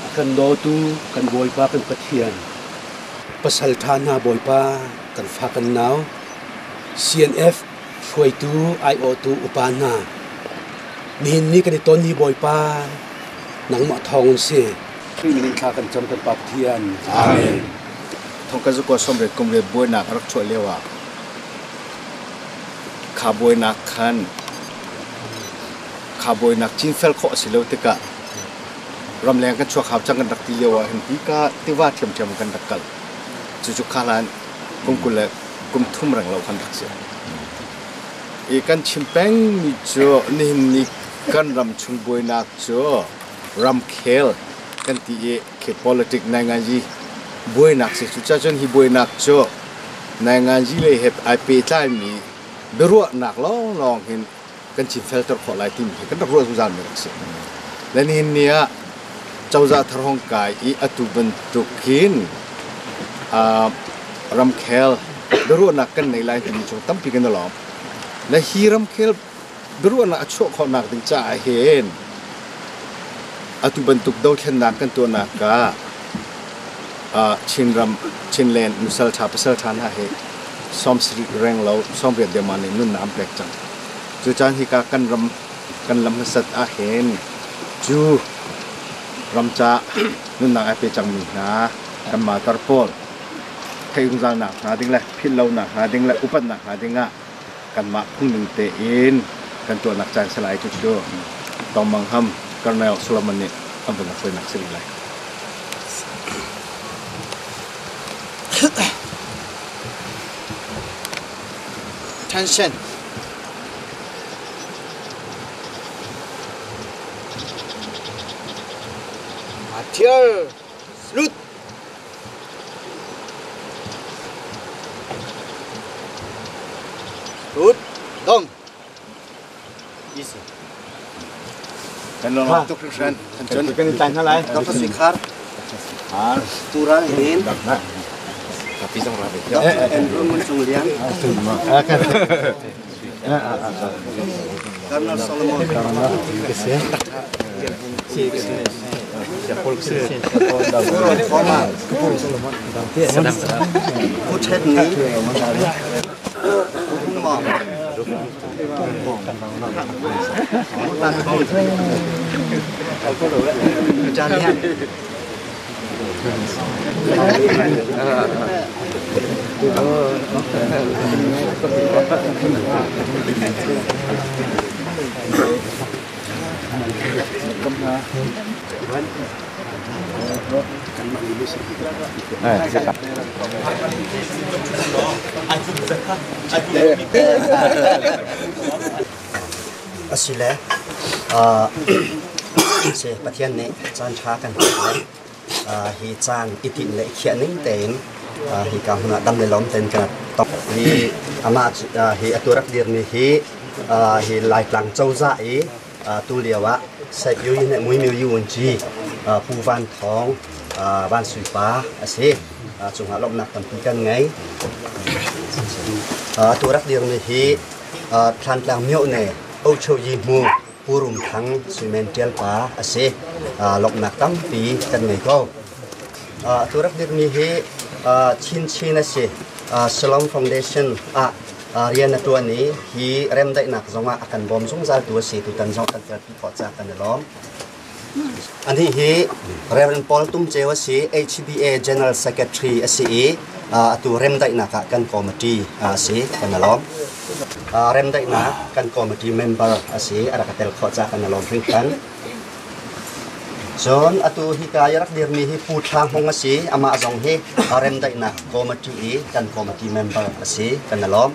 A kan dawtu kan Bawipa kan Pathian, pasalṭha hna Bawipa, kan fa kan nau, CNF hruaitu aiawhtu upa hna, nihin ni kan i ton hi Bawipa, nangmah thawng in si. Khrih min in thla kan cam kan Pa Pathian. Amen. Thongka zakua sawmriat kum riat buainak a rak chuah lio ah kha buainak khan kha buainak cinfel khawh a si lo tikah ramleng kan chuak hau cang kan rak ti lio ah hin hika tiva ṭhiamṭhiam kan rak kal. Cucu kha hlan kum 20 le kum thum reng lo kan rak si. I kan chim pengmi cu nihin ni kan ram chung buainak cu ramkhel kan ti i khi politic nainganzi buainak si. Cucaah hi buainak cu nainganzi lei he ai pehtlaimi biaruahnak lawnglawng hin kan cinfelter khawh lai timi hi kan rak ruah zungzal mi rak si. Le nihin ni ah cozah thar hong kai i atu bantuk hin ramkhel biaruahnak kan nei lai timi chung tampi kan i lawm. Le hi ramkhel biaruahnak a chuah khawhnak ding caah hin atu bantuk dothlennak kan tuahnak ah Chinram Chinland nusal ṭha pasal ṭha hna hi 70 reng lo 80 deuhmah nih nunnak an pek cang. Cu caan hika kan ram kan lam hmasat ah hin cu ram ca nunnak ai pe cangmi hna kan martyr pawl theih zungzalnak hnga ding le philh lonak hnga ding le upatnak hnga ding ah kanmah phungning tein kan tuahnak caan si lai cucu Tong Mang Ham Colonel Solomon nih an vun rak hruainak si rih lai. Tension. Martial. Salute. Tut. Dong. Easy. Kan lawm tuk hringhran. Kan kan i tlai hna lai. Dr. Sui Khar. Tural Hin. Kapi zong ra ve. Dr. Andrew Ngun Cung Lian. Colonel Solomon. Pu Ṭhet Ni. Pu Hung Mawng. Asile si Pathian nih caan ṭha kan pek le hi caan i tinh le i khiah ning tein hika hmun ah dam le lawm tein kan tok. Hi amah hi atu rak dirmi hi hi Laitlang cozah i tu lio ah Sait Yu Yin Mui Myo Yu Wunci Pu Van Thawng Van Sui Pa a si. Cungah lawmhnak tampi kan ngei. Atu rak dirmi hi Thlantlang myohne Ocho Yi Hmu Pu Rum Thang Suimen Ṭial pa a si. Lawmhnak tampi kan ngei ko. Atu rak dirmi hi Chinchin a si. Shalom Foundation ah rian a ṭuan i hi remdaihnak zongah a kan bawm zungzaltu a si. Tutan zong kan telpi khawh caah kan i lawm. Anih hi Reverend Paul Tum Ceu a si, HBA General Secretary a si i atu remdaihnak ah kan committee a si, kan i lawm. Remdaihnak kan committee member a si, a rak tel khawh caah kan i lawm hringhran. Cun atu hika i rak dirmi hi Pu Thla Hmung a si, amah zong hi remdaihnak committee i kan committee member a si, kan i lawm.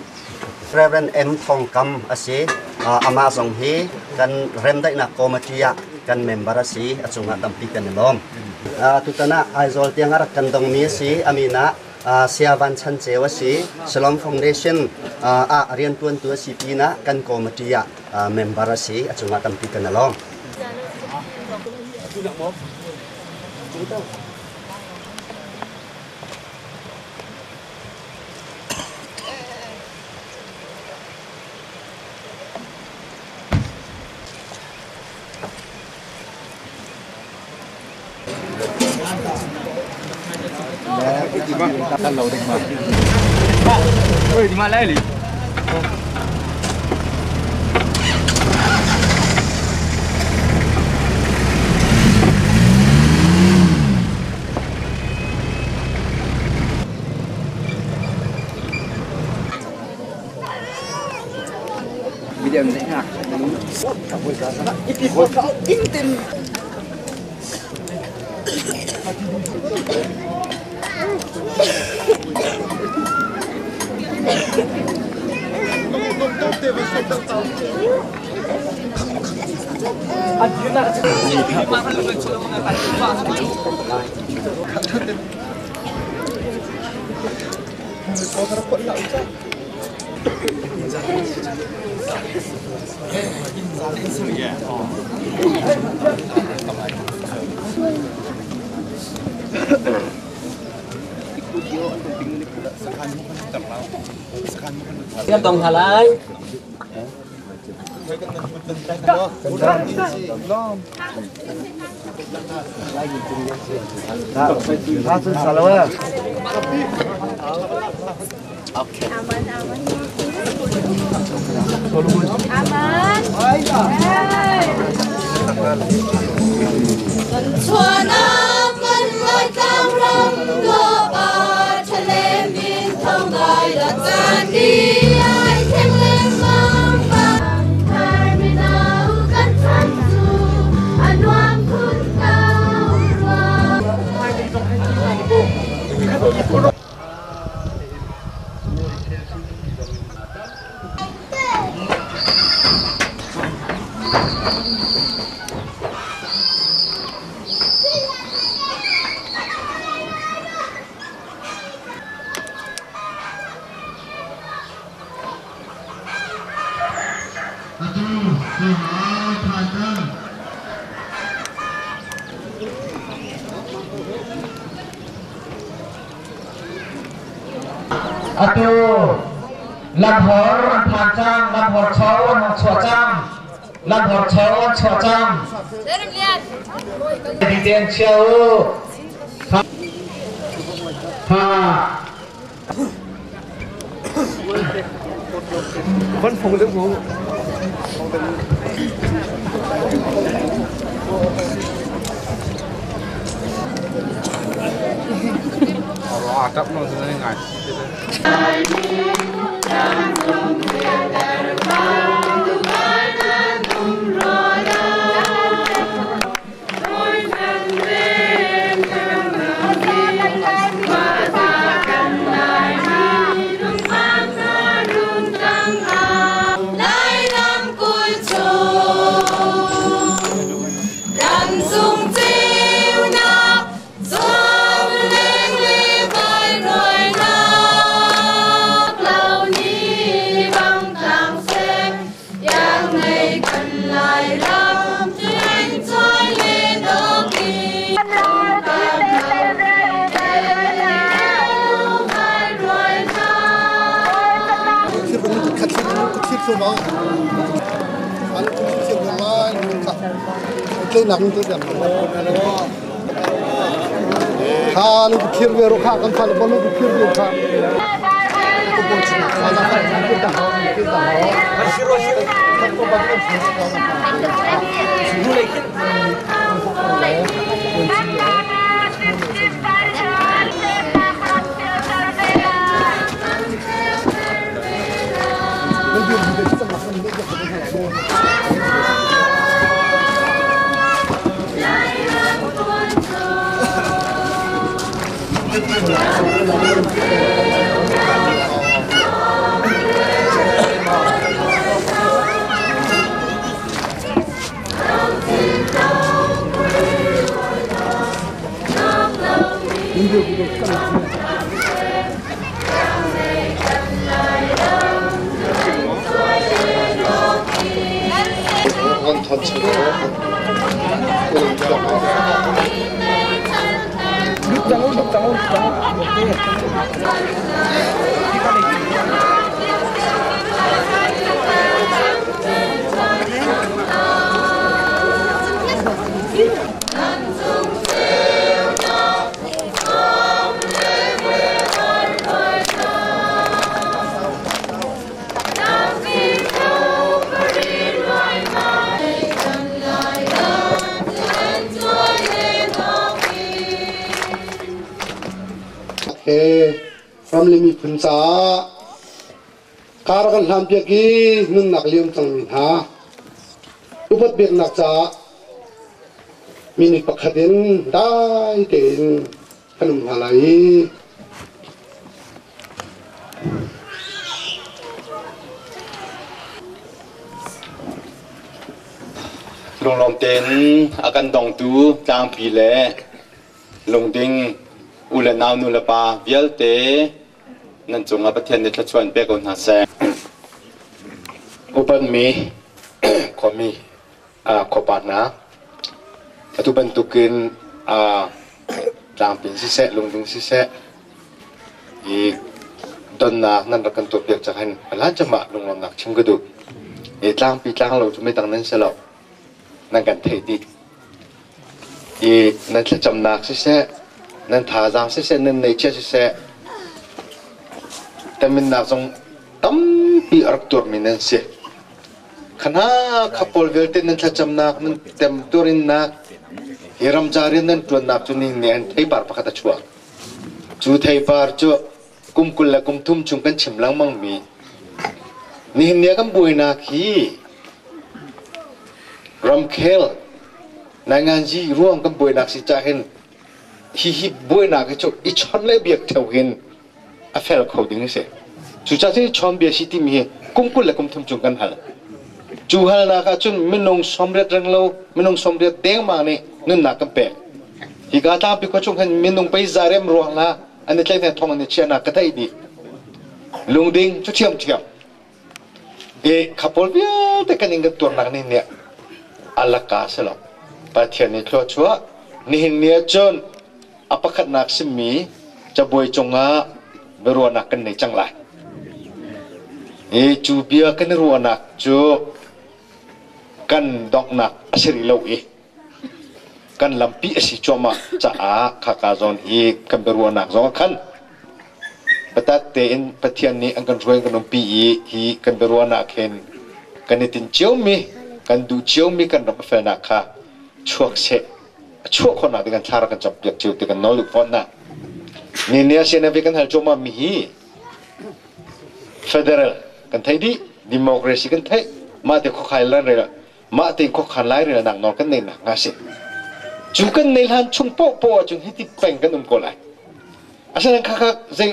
Reverend M. Thawng Kam a si. Amah zong hi kan remdaihnak committee ah kan member a si. A cungah tampi kan i lawm. Tutan ah Aizawl tiang a rak kan dongmi a si. A min ah Saya Van Chan Ceu a si. Shalom Foundation ah riantuantu a si pinah kan committee ah member a si. A cungah tampi kan alawm. Tong halai. Aman, aman. Aman. Chuanak kan lai tlang ram lo pa ทะเลมินทองลายละจานดีไอเทงเลมังบางไทยไม่นาวกันทันจูอันวามคุณเก่า Atu lamhor an phan cang, lamhor cho an hong chuah cang, lamhor cho an chuah cang. Diten chia u. Ha. Vẫn phùng được không? He ram le miphun caah kar kan hlan piak i nunnak liam cangmi hna upat biaknak caah minute pakhat in dai tein kan um hna lai i Lunglawm tein a kan dongtu tlangpi le lungding u le nau nu le pa vialte nan cungah Pathian nih thluachuah in pe ko hna seh. Upanmi khuami khuapa hna atu bantukin tlangpin siseh lungding siseh i donnak nan rak kan tuahpiak cang hin hlan cemah lunglawmnak chim ka duh. I tlangpi tlang lo cu midang nan si lo nan kan theih dih. I nan thlacamnak siseh nan thazaang siseh nan neichia siseh teminnak zong tampi a rak tuarmi nan si. Khana kha pawl vialte nan thlacamnak nan temtuarinnak hi ramca rian nan ṭuannak cu ning nih an theipar pakhat a chuak. Cu theipar cu kum 20 le kum 30 chung kan chim lengmang mi nihin ni ah kan buainak hi ramkhel nainganzi ruang kan buainak si cah hin hihi buainak hi cu i chon le biak ṭheo hin a fel kho ding a si. Cucaah cun chawnbia si timi hi kum 20 le kum 30 cung kan hal. Cu halnak ah cun minung 80 renglo, minung 80 dengmang nih nunnak kan pek. Hika tlangpi khua chung hin minung pei zarem ruang la an i tlaih thong an i chiahnak ka theih dih. Lungding cu ṭhiamṭhiam. I kha pawl vialte kan in kan tuarnak nih nih alaka si lo. Pathian nih thluachuah nihin ni ah cun a pakhatnak simi cabuai cungah biaruahnak kan nei cang lai. I cu bia kan i ruahnak cu kan donghnak a si rih lo i kan lampi a si cuahmah caah khaka zawn i kan biaruahnak zong ah khan biatak tein Pathian nih an kan hruai kan umpi i hi kan biaruahnak hin kan i tin ciomi kan duh ciomi kan ram a felnak kha chuak seh a chuah khawhnak ding kan thla rak kan campiak cio ti kan nawl duh fawn na ni ni a CNF kan hal cuahmah mi hi federal kan thei dih democracy kan theih mah te khuakhai lan rel mah te khuakhan lai rel nak nawl kan nei nak nga si cu kan nei hlan chung poh poh ahcun hiti peng kan um ko lai asinain kha kha zei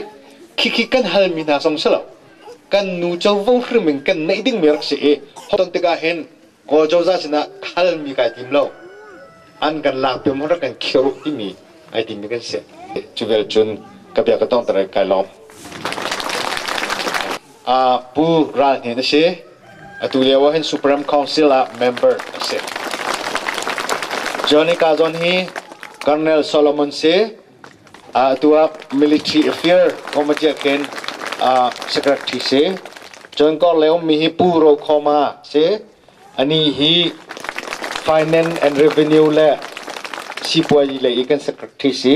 khi khi kan hal mi hna song si lo kan nu covo hrim in kan neih ding mi rak si i ton tikah hin Kawl cozah sinah halmi kai tim lo. An kan lak piam rak kan khir timi ai timmi kan si. Cu vel cun ka bia ka tong tere kai lawm. Pu Ral Hnin a si. Atu lio ah hin Supreme Council ah member a si. Johnny Kazon hi Colonel Solomon si. Atu ah Military Affair Committee khin secretary si. Cun kor le ummi hi Pu Ro Khoma si. Ani hi Finance and Revenue le sipuazi lei i kan secretary si.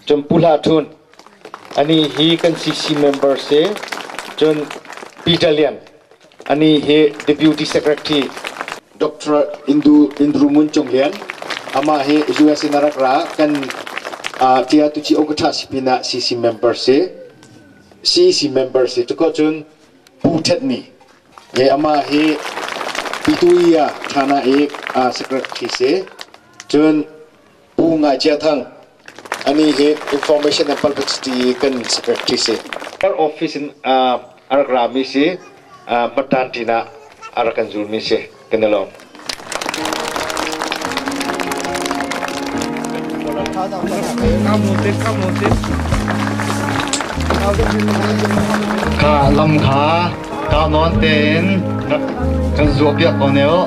Cun Pu Hla Thun ani hi kan CC member si. Cun Peter Lian ani hi Deputy Secretary Dr. Indu Indru Mun Cung Lian amah hi US in a rak ra kan tia tuchi okatha sipina CC member si CC member si cuko cun Pu Thet Ni ye amah hi Pituia Thana i secretary si cun Pu Ngai Chia Thang ani hi Information and Publicity kan secretary si office in a rak rami si Matan tina a rak kan zulmi si kan i lawm. Ka lam kha ka nawn tein rak kan zuah piak ko ne u.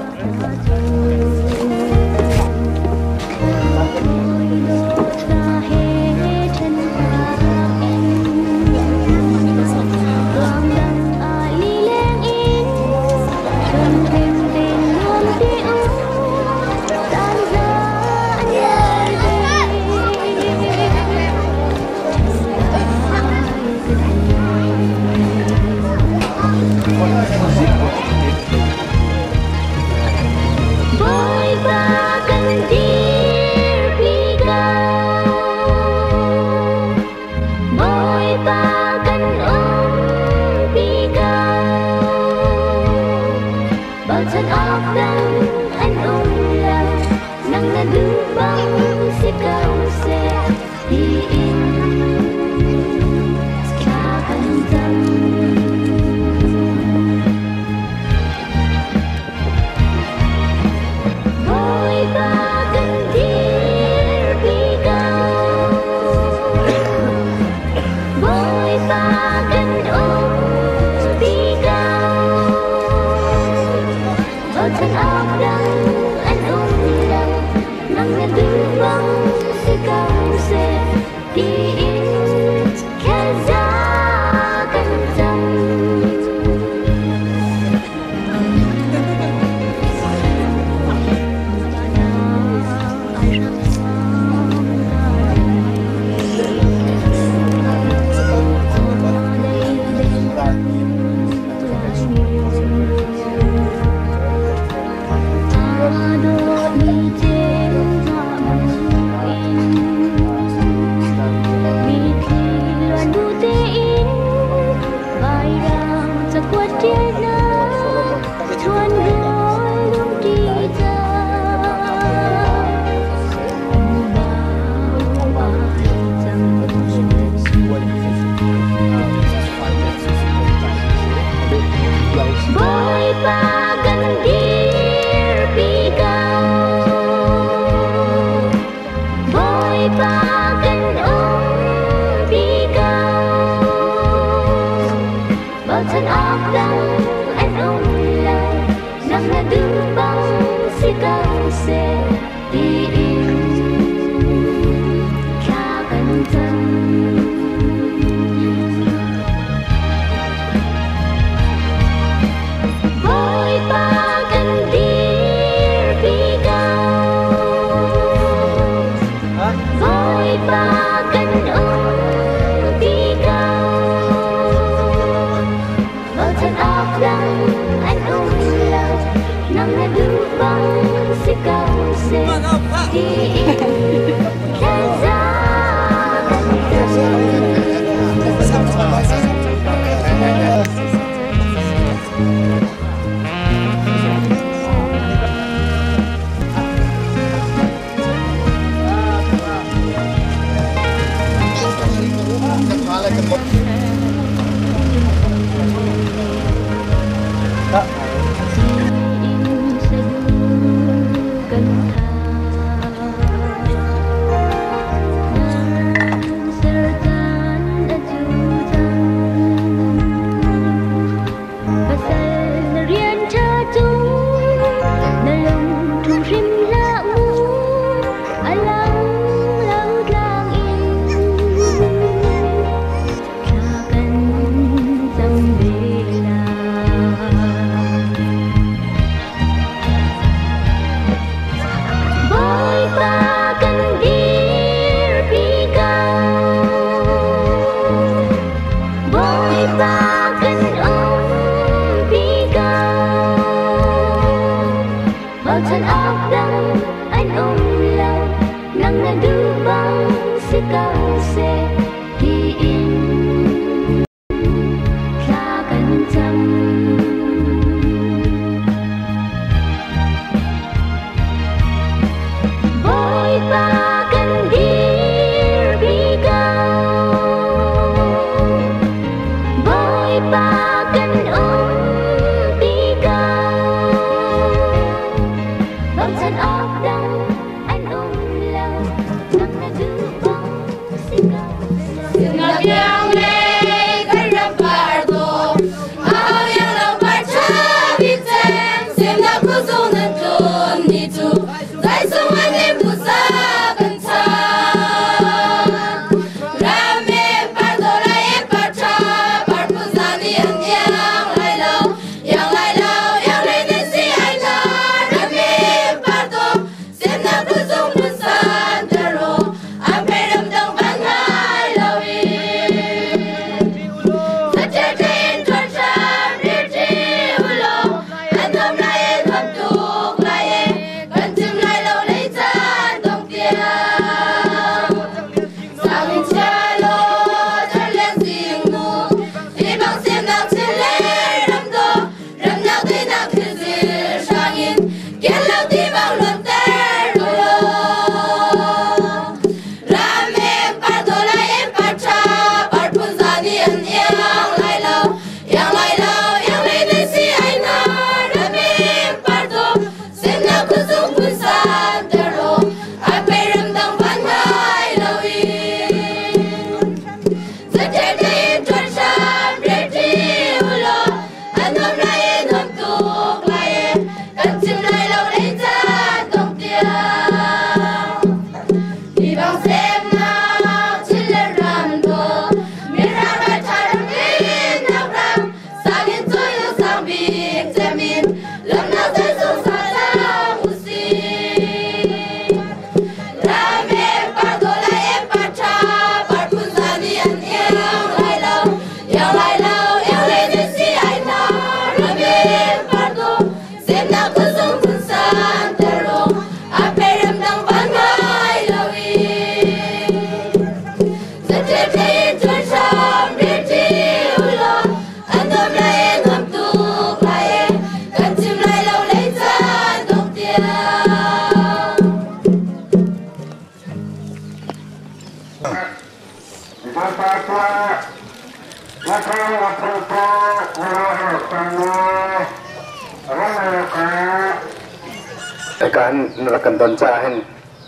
Kan rak kan don caah hin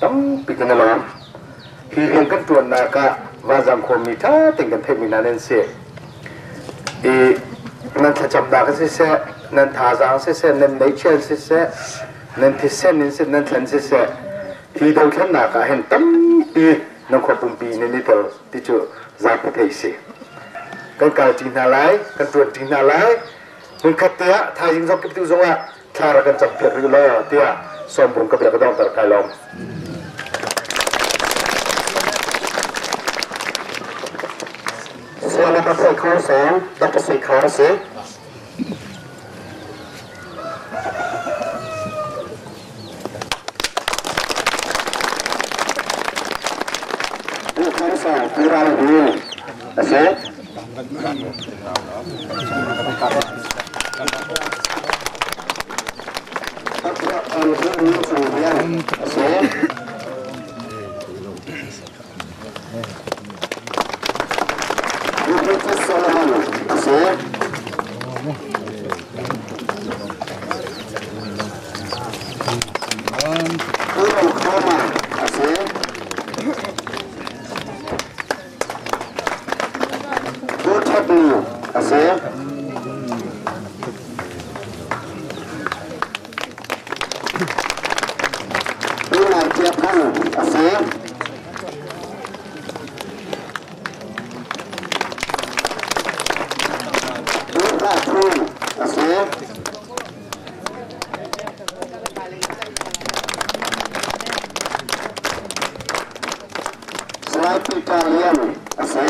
tampi kan i lawm. Hi rian kan ṭuannak ah vanzang khuami ṭha tein kan theihmi hna nan si. I nan thlacamnak siseh, nan thazaang siseh, nan neihchiah siseh, nan thisen in siseh, nan thlen siseh, hi dothlennak ah hin tampi nan khua pumpi nan i tel ti cu zapi theih si. Kan kalṭi hna lai, kan ṭuanṭi hna lai. Hmunkhat te ah thaizing zong kiptu zong ah thla rak kan campiak rih law tiah sawmbung ka bia ka donghter kai lawm. Sian ka thei kho sang, Dr. Sui Khar a si. Sang Pu Ral Hu a si. A si. Solomon a si. Pu Khoma a si. Pu That Nu a si. Pu Ngai Cia Thang a si. Pu Hla Thu a si. Salai Peter Lian a si.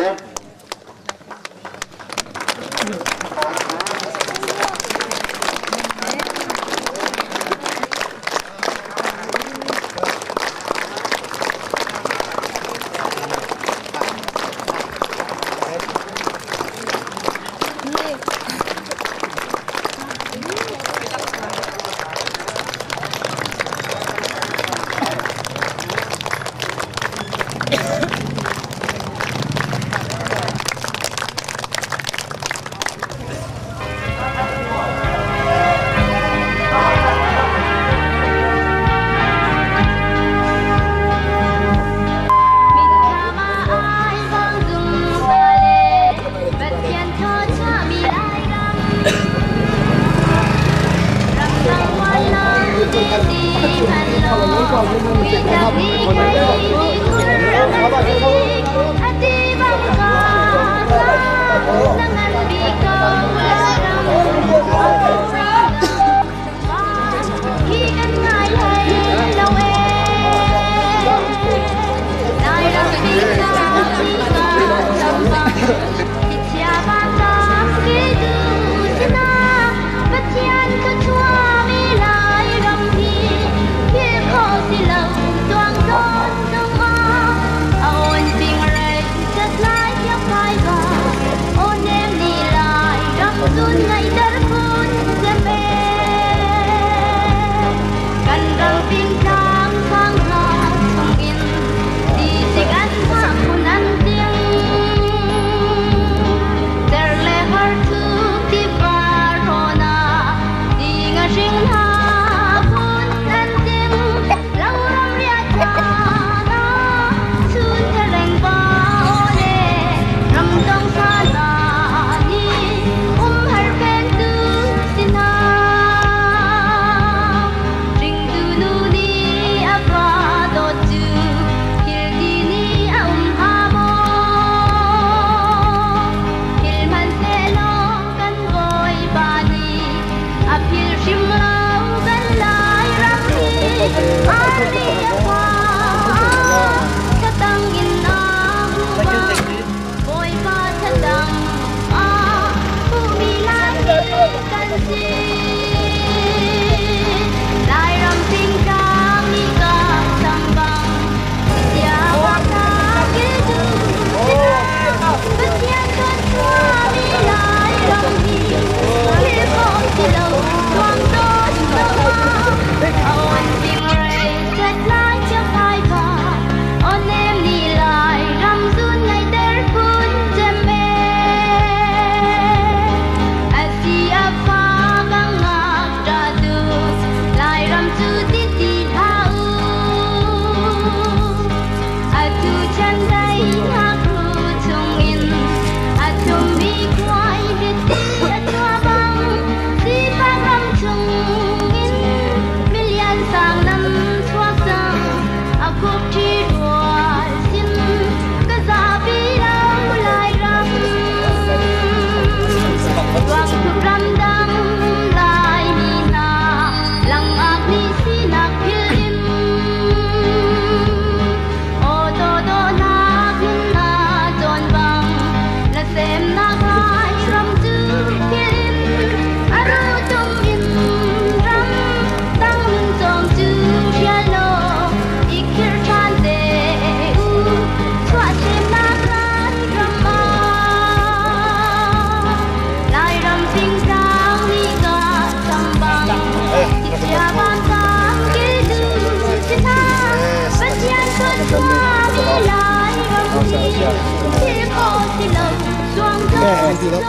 Ti lo.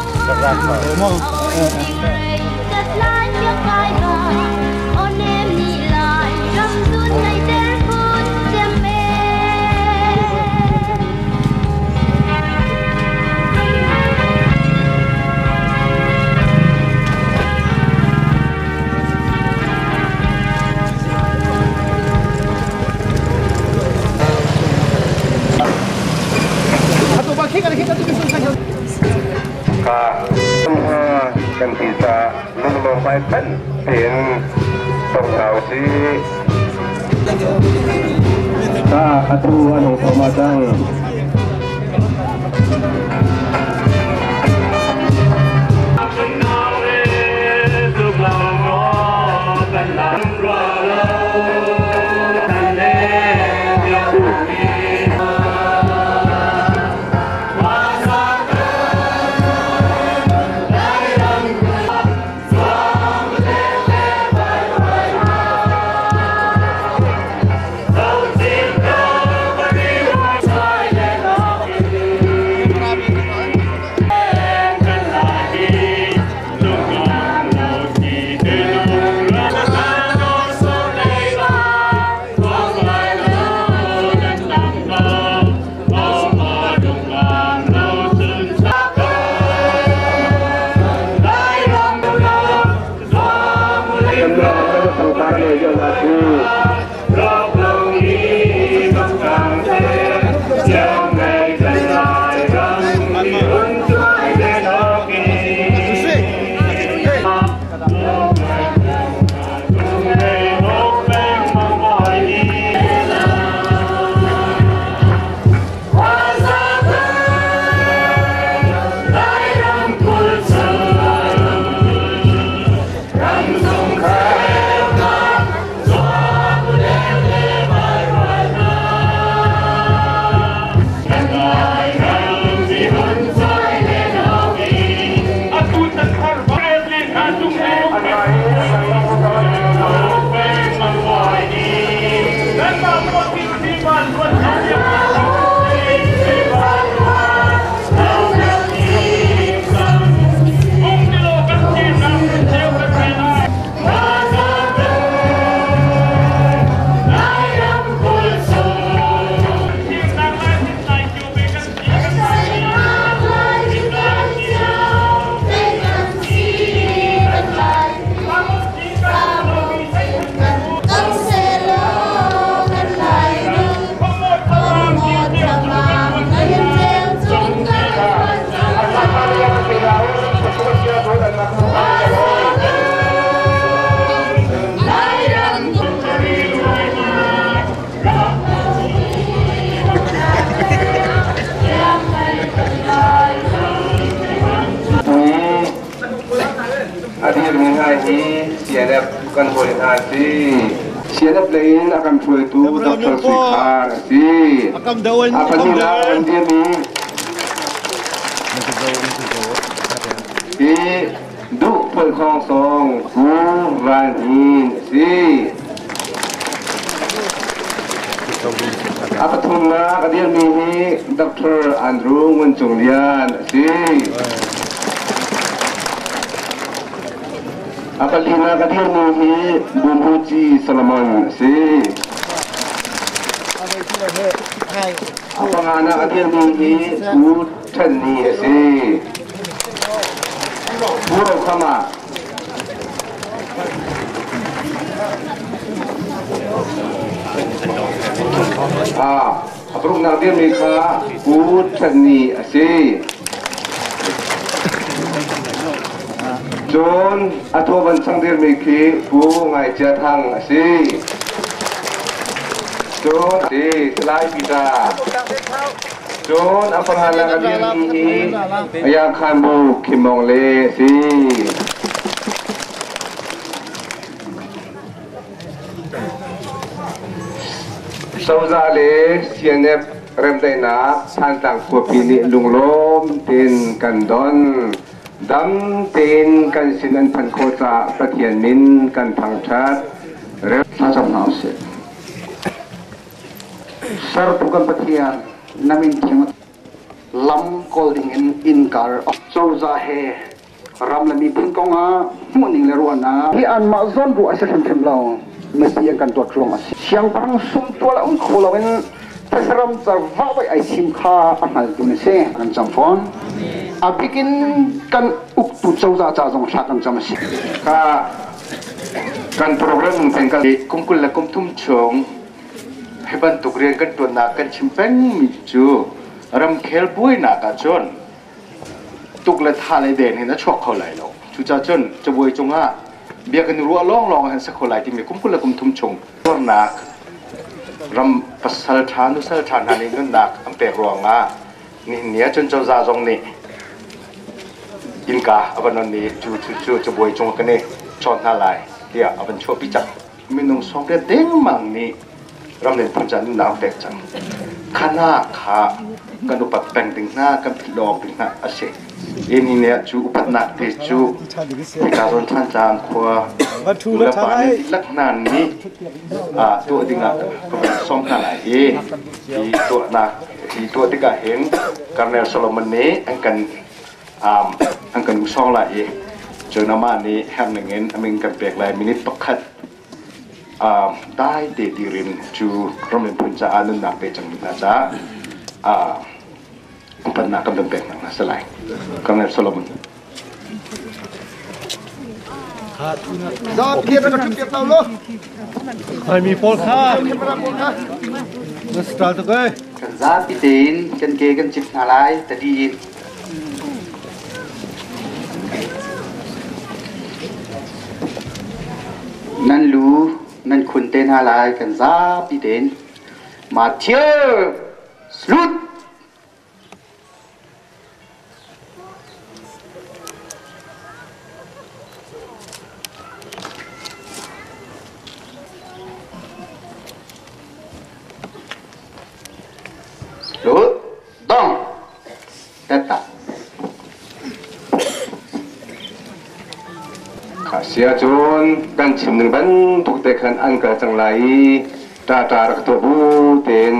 Ka kan ti ca lunglawm ngai pen tein tong hna usih. Ta atu an hung thoma cang. A dirmi hna hi CNF kan hawi hna a si. CNF lei in a kan hruaitu Dr. Sui Khar a si. A pahnihnak kan dirmi hi Duh Phuai Khawng Sawng Pu Ral Hnin a si. A pathumnak a dirmi hi Dr. Andrew Ngun Cung Lian a si. A palinak a dirmi hi Bumhuci Solomon a si. A panganak a dirmi hi Pu Ṭhen Ni a si. Pu Rokhama. A paruknak dirmi kha Pu Ṭhen Ni a si. Cun a thawvan chang dirmi khi Pu Ngai Cia Thang a si. Cun si Salai Peter. Cun a pahranak a dirmi hi Aya Khan Bu Khim Mawng Le a si. Cozah le CNF remdaihnak Thantlang khuapi nih lunglawm tein kan don. Dam tein kan sin an phanh khawh caah Pathian min kan thangṭhat. Thlacam hna usih. Sertu kan Pathian, na min thiang. Lam kawl ding in innkar cozah he ram le miphun kong ah hmuhning le ruahnak hi anmah zawn ruah a si hrimhrim lo. Masi an kan dawt ruang a si. Siangpahrang sumtual a um kho loin thasaram car vahvaih ai thim kha a hngaltu na si. Kan cam fawn. A bik in kan uktu cozah ca zong thla kan cam a si. Kha kan program nung peng kal kum 23 chung hi bantuk rian kan ṭuannak kan chim pengmi cu ramkhel buainak ahcun tuk le tha le den hin a chuak kho lai lo. Cucaah cun cabuai cungah bia kan i ruah lawnglawng ah hin si kho lai timi kum 23 chung tuarnak ram pasal ṭha nusal ṭha hna nih nunnak an pek ruangah nihin ni ahcun cozah zong nih innka a van on i cu cu cu cabuai cung kan i chawn hna lai tiah a van chuahpi cang. Minung 80 dengmang nih ramleng phun ca nunnak an pek cang. Khana kha kan upat peng ding hna, kan philh lo awk ding hna a si. Ini nih cu upatnak te cu hika zawn Thantlang khua nu le pa nih dihlak hna nih tuah dingah ka van sawm hna lai i hi tuahnak hi tuah tikah hin Colonel Solomon nih an kan usawng lai i cun amah nih herh ning in a min kan pek lai. Minute pakhat dai te dirin cu ram miphun caah nunnak pe cangmi hna caah upatnak kan van pek hna si lai. Colonel Solomon. Laimi pawl kha na style tuk ei. Kan zapi tein kan ke kan cip hna lai tadi in. Nan lu nan khun te hna lai kan zapi tein. Matthew Salute! Salute! Dong! Tata. Sia cun kan chim ning bantuk te khan an kal cang lai i ṭaṭa rak tuah bu tein.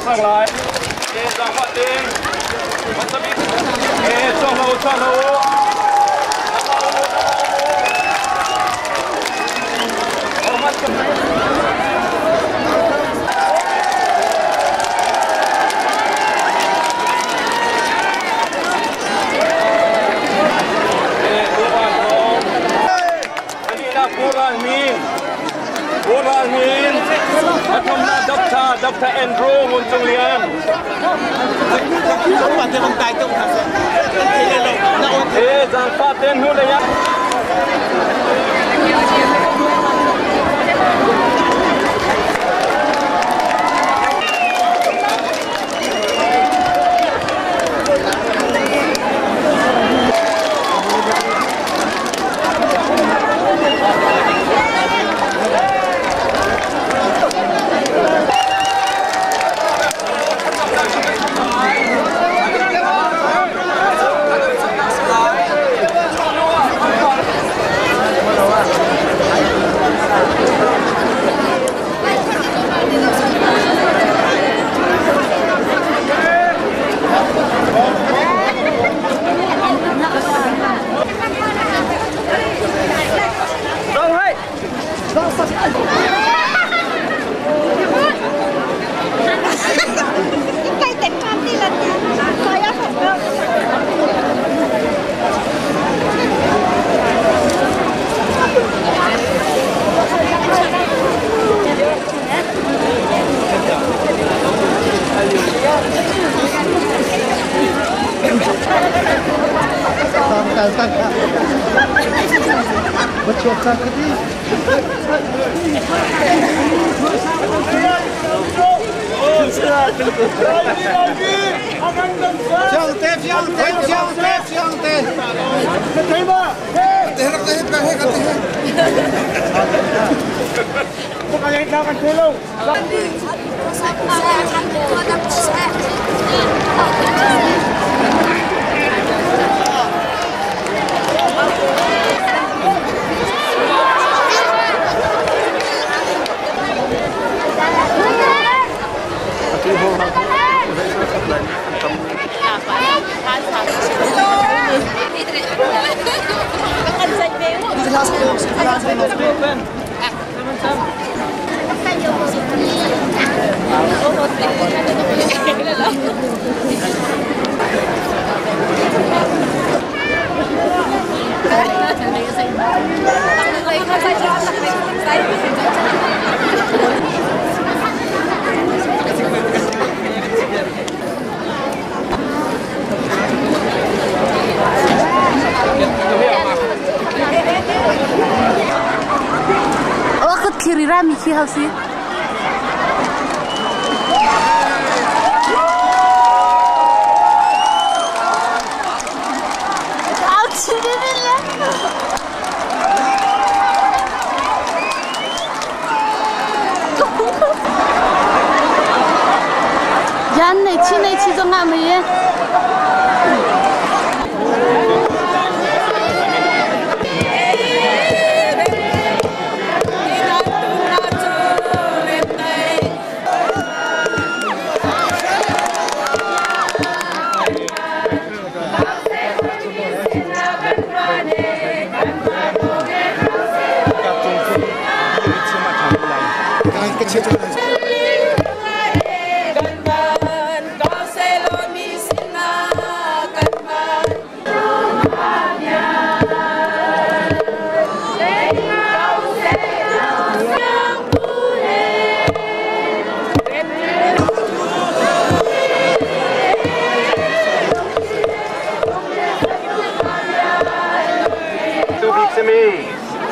sang lai. Dr. Andrew Ngun Cung Lian.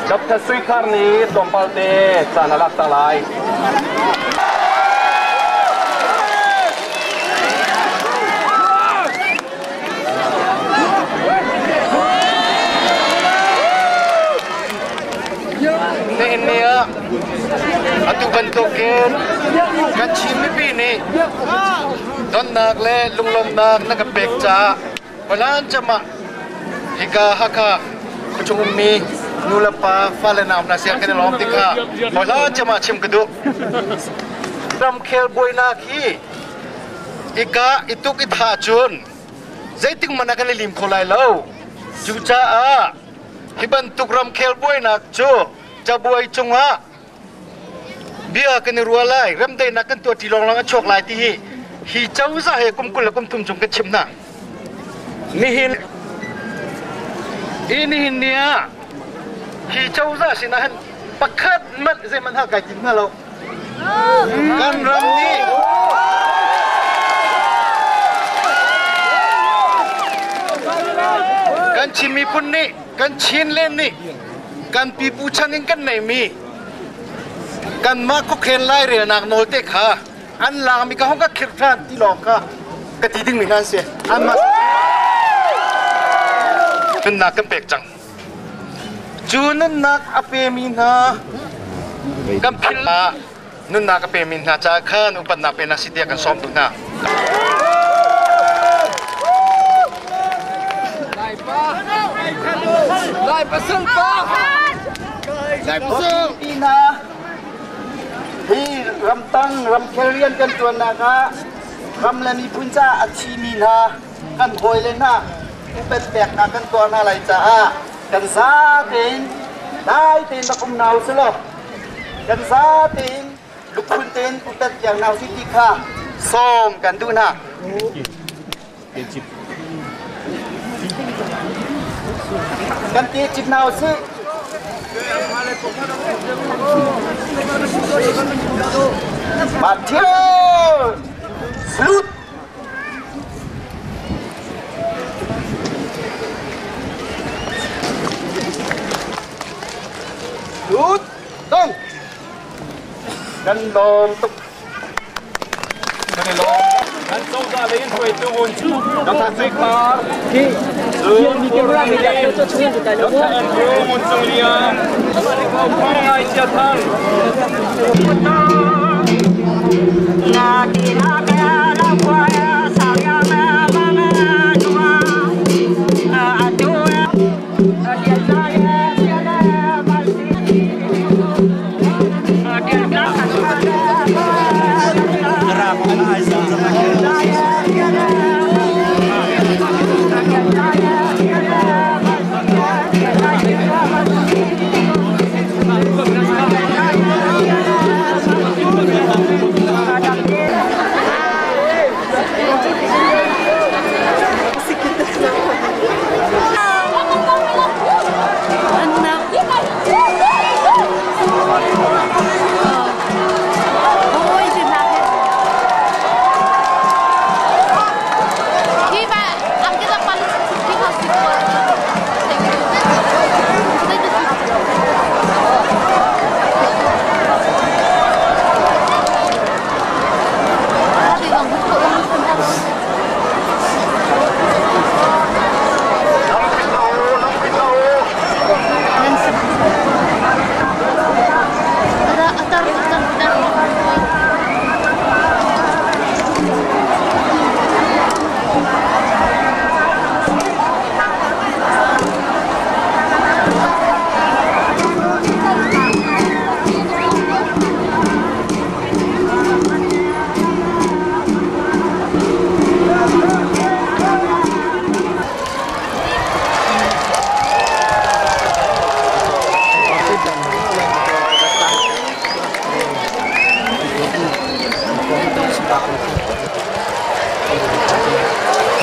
Dr. Suikar ni Tompalte Chanalak Talai. Atu bantukin kan Chin mipi nih donnak le lunglawmnak na kan pek caah Balan cama hika Hakha khuachung ummi nu le pa fale nau hna siang kan i lawm tikah Balan cama chim ka duh. Ramkhel buainak hi Ika ituk itha cun zeitik man ah kan i lim kho lai lo. Cucaah hi bantuk ramkhel buainak cu cabuai cungah bia kan i rua lai, remdaihnak kan tuah ṭi lawnglawng a chuak lai ti hi hi cozah he kum 20 le kum 30 chung kan chim hna. Nihin i nihin ni ah hi cozah sinah hin pakhat hmanh zeihmanh hal kai tim hna lo. Kan ram nih kan Chin miphun nih kan Chinland nih kan pipu chan in kan neimi kanmah khuakhen lairelnak nawl te kha an laangmi ka hong ka khirh ṭhan ti lawng kha ka ti dingmi hna an si. Anmah nunnak kan pek cang. Cu nunnak a pemi hna kan philh nunnak a pemi hna caah khan upatnak pe hna si tiah kan sawm duh hna. Lai pasal pa! Lai pasal! Hi ramtang ramkhel rian kan ṭuannak ah ram le miphun caah a thimi hna kan hawile hna upat peknak kan tuah hna lai caah kan zatein dai tein rak um hna usih law kan zatein lukhun tein upat piak hna usih ti kha sawm kan duh hna. Kan ti cip hna usih. Matthew! Salute! Salute! Dong! Kan lawm tuk. Kan i lawm. Kan cozah lei in hruaitu Dr. Sui Khar, Dr. Andrew Ngun Cung Lian, Thong Ngai Chia Thang.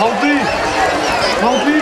Thawngpi! Thawngpi!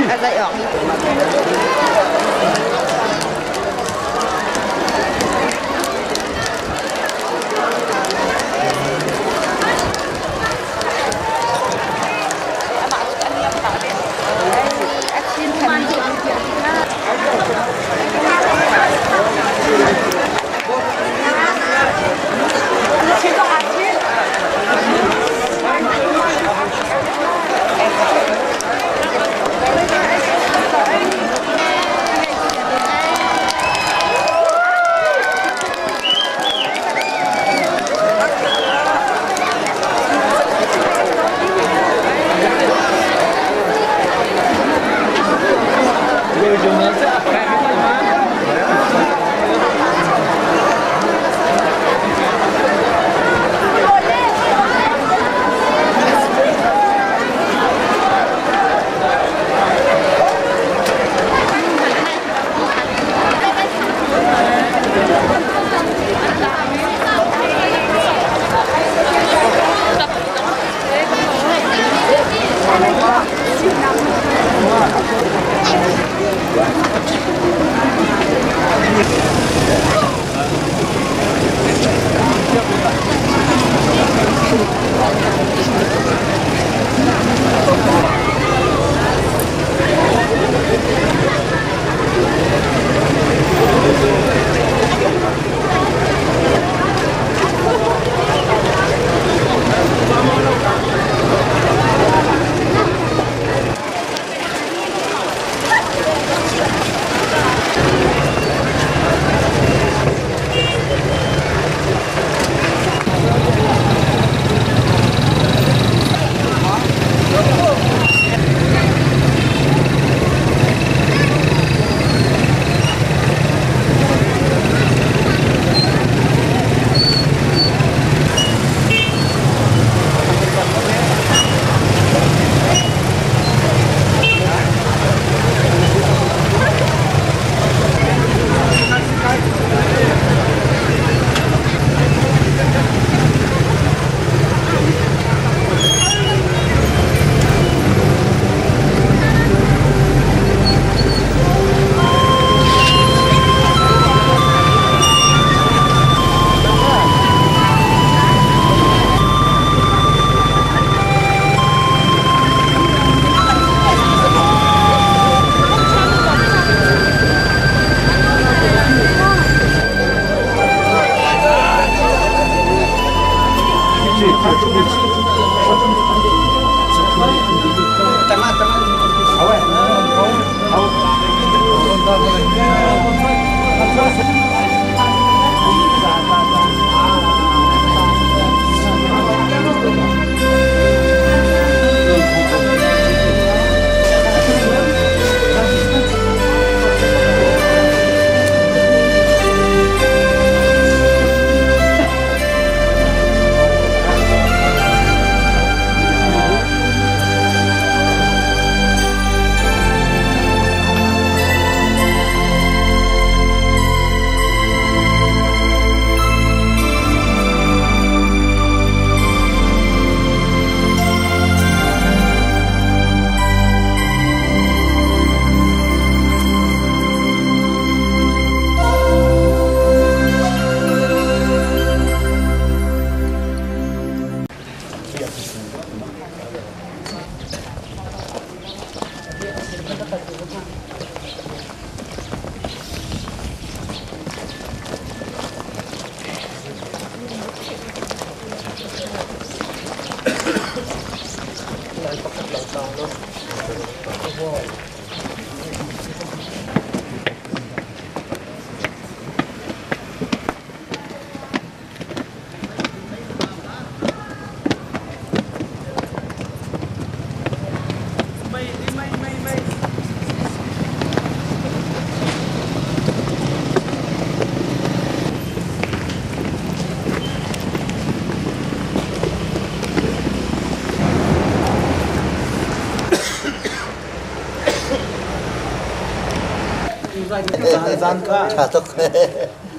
Zan kha tha tuk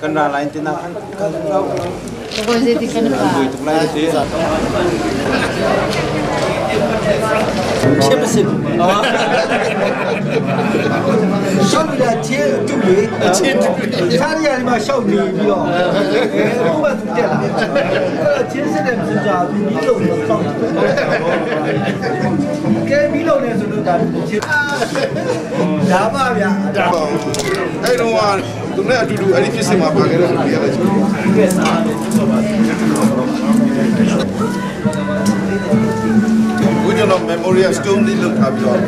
kan ra lai ti na khan kan lo Kan tuk lai ti 切不行啊！小女的切就没，切就没，他家里嘛小女的哦，不管怎么了，切现在是咋？米楼的上，该米楼的时候咱切，ဒါပါဗျာ အဲ့တော့သူနဲ့အတူတူအဲ့ဒီဖြစ်စဉ်မှာပါခဲ့တဲ့လူတွေကလည်း ကဲစားတယ်ဆိုပါ ခုကျွန်တော် memorial stone လေးလုပ်ထားပြီးတော့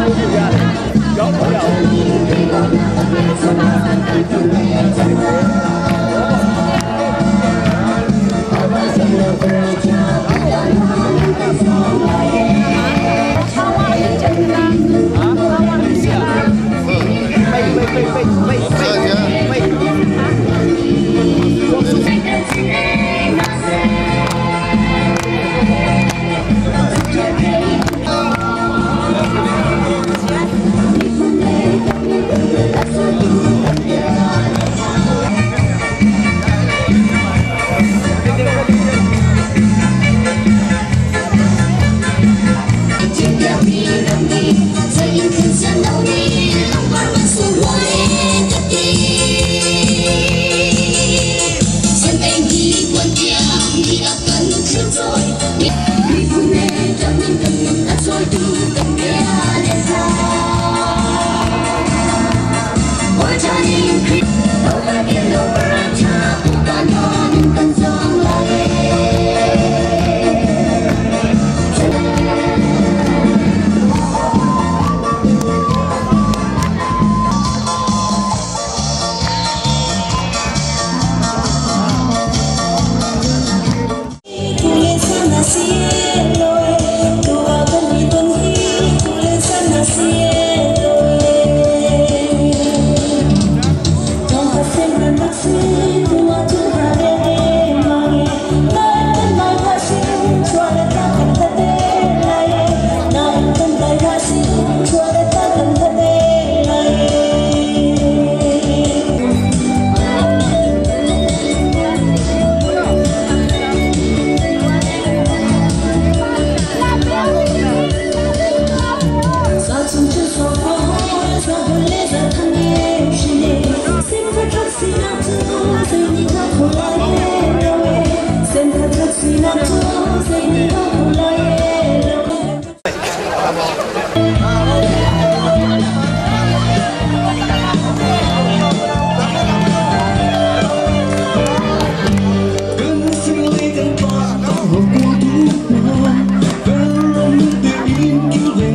Thank you.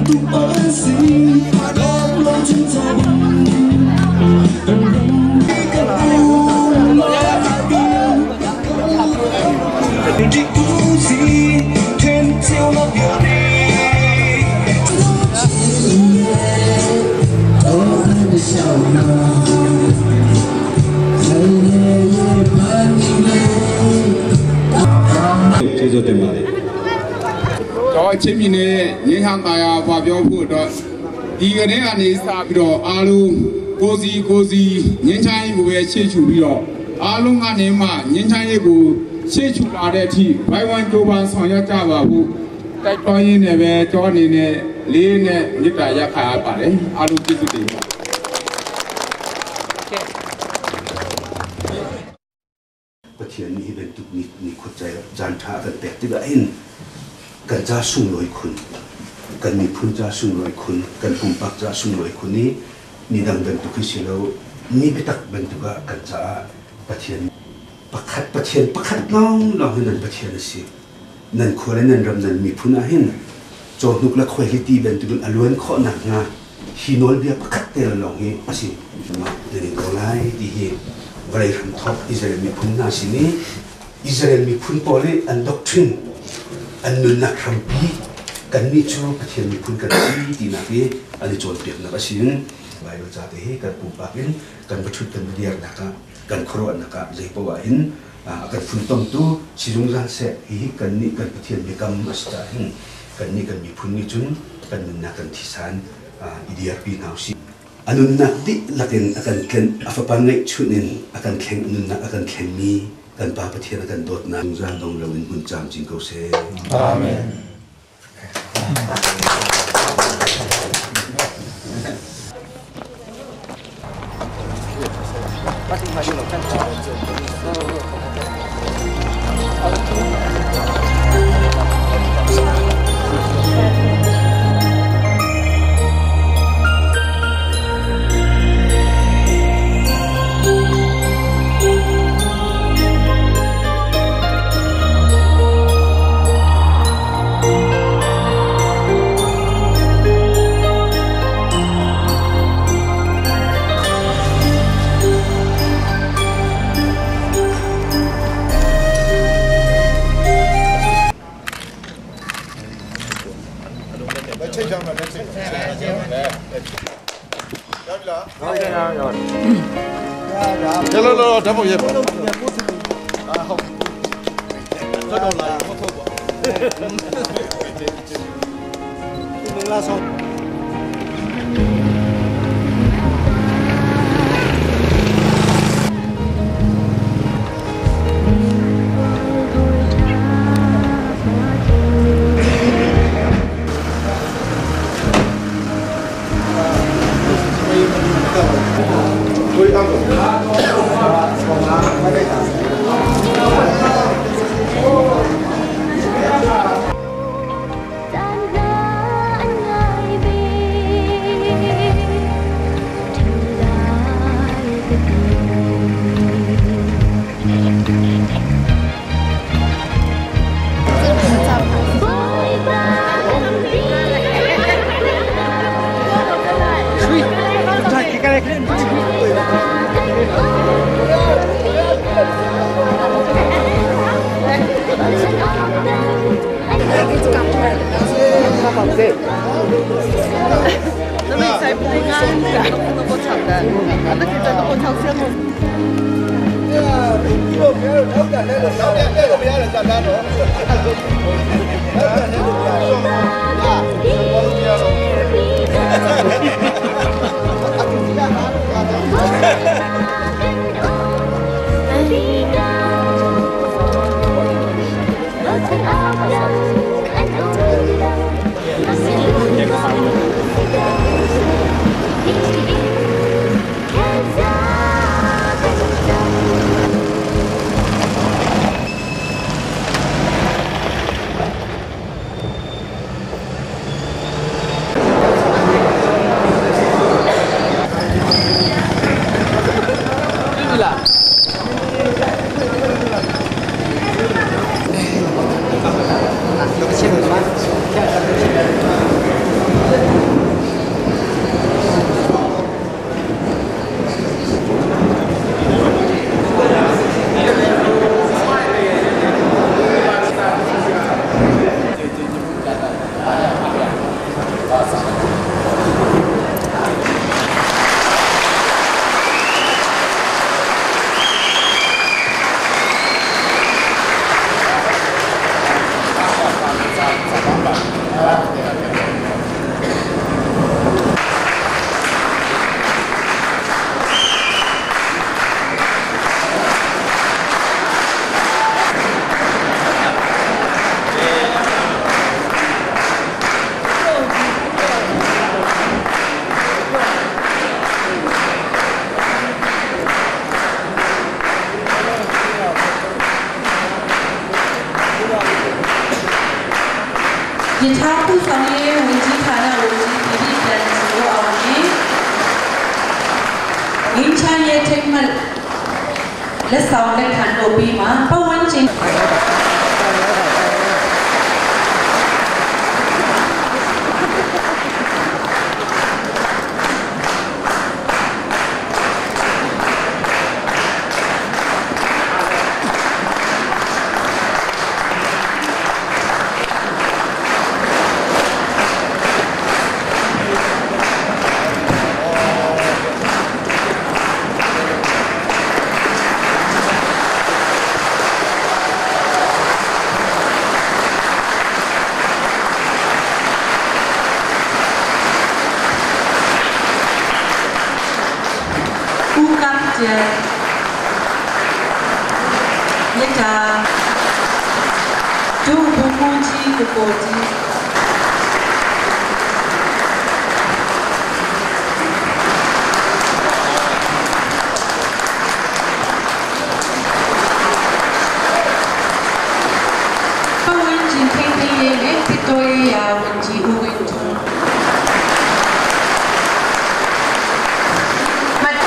ကျေးဇူးတင်ပါတယ် တော့ချင်းပြည်နယ်ငင်းဟန်ပါယာဘာပြောဖို့တော့ဒီကနေ့ကနေစပြီးတော့အားလုံးကိုစီကိုစီငင်းချိုင်းကိုပဲရှေ့ချူပြီးတော့အားလုံးကနေမှငင်းချိုင်းရေးကိုရှေ့ချူလာတဲ့အထိဘိုင်ဝမ်ဂျိုပန်ဆောင်ရွက်ကြပါဖို့တိုက်တွန်းရင်းနဲ့ပဲကြောအနေနဲ့လေးနဲ့မြစ်တာရက်ခါရပါတယ်အားလုံးကျေးဇူးတင်ပါ Pathian nih hi bantuk ni ni khuacai caan ṭha a kan pek tikah hin kan ca sunglawi khun, kan miphun ca sunglawi khun, kan pumpak ca sunglawi khun i ni dang bantuk hi si lo, ni biatak bantuk ah kan caah Pathian pakhat Pathian pakhat lawnglawng hi nan Pathian a si. Nan khua le nan ram nan miphun ah hin cawhnuk le khuaihliti bantukin a luan khawh nakhnga hi nawlbia pakhat te lawng hi a si. Mah nan in ko lai ti hi vawlei hramthawk Israel miphun hna sin i Israel miphun pawl i an doctrine, an nunnak hrampi kannih cu Pathian miphun kan si tinak i an i cawnpiaknak a si in Bible ca te hi kan pumpak in kan va ṭhut kan va dirnak ah kan khuaruahnak ah zeipaoh ah hin a kan funtomtu si zungzal seh. Hihi kannih kan Pathian biakam a si caah hin kannih kan miphun nih cun kan nunnak kan thisan i dirpi hna usih. A nunnak dihlak in a kan tlenh, a fapa ngeihchunh in a kan thleng, a nunnak a kan thlengmi kan Pa Pathian a kan dawtnak zungzal dong loin hmun camcin ko seh. Amen. လက်ချိတ်ကြမှာလက်ချိတ်လက်ချိတ်ရပြီလား ဟုတ်ကဲ့ဟုတ်ကဲ့ လောလောလောဓာတ်ပုံရိုက်ပါအာဟုတ်တော်တော်လာဟုတ်ဟုတ်ပါ မင်္ဂလာဆောင် ရထားပူဆောင်ရေးဝန်ကြီးဌာနဝန်ကြီးပြည်ပြည်ပြန်စုအောင်ကြီးငင်းချမ်းရဲ့ထိတ်မှတ်လက်ဆောင်လက်ခံလို့ပြီးမှပတ်ဝန်းကျင်ဦးကပ်ကျမြတ်တာဒုဘုံမကြီးကိုကိုကြီးပတ်ဝန်းကျင်ထိန်းသိမ်းရေးနဲ့တစ်တော်ရေးရာဝန်ကြီးဦးဝင်းထွန်းမတ်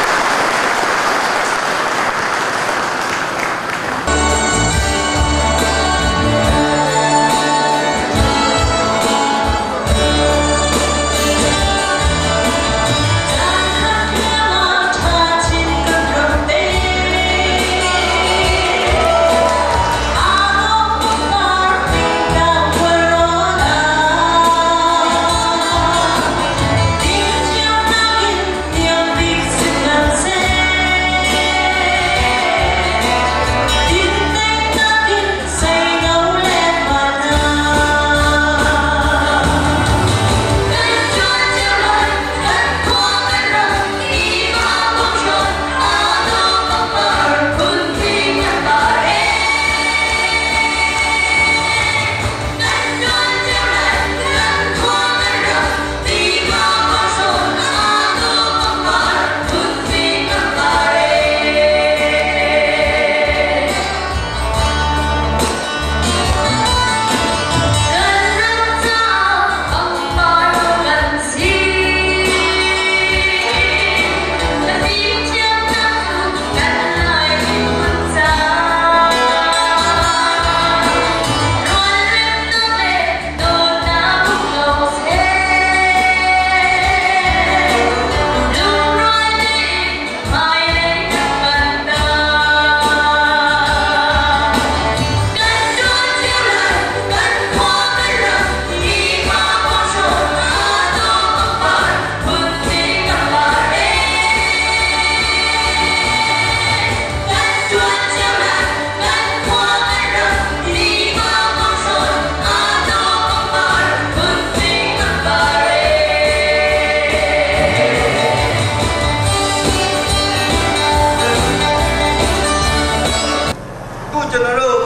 ခုကျွန်တော်တို့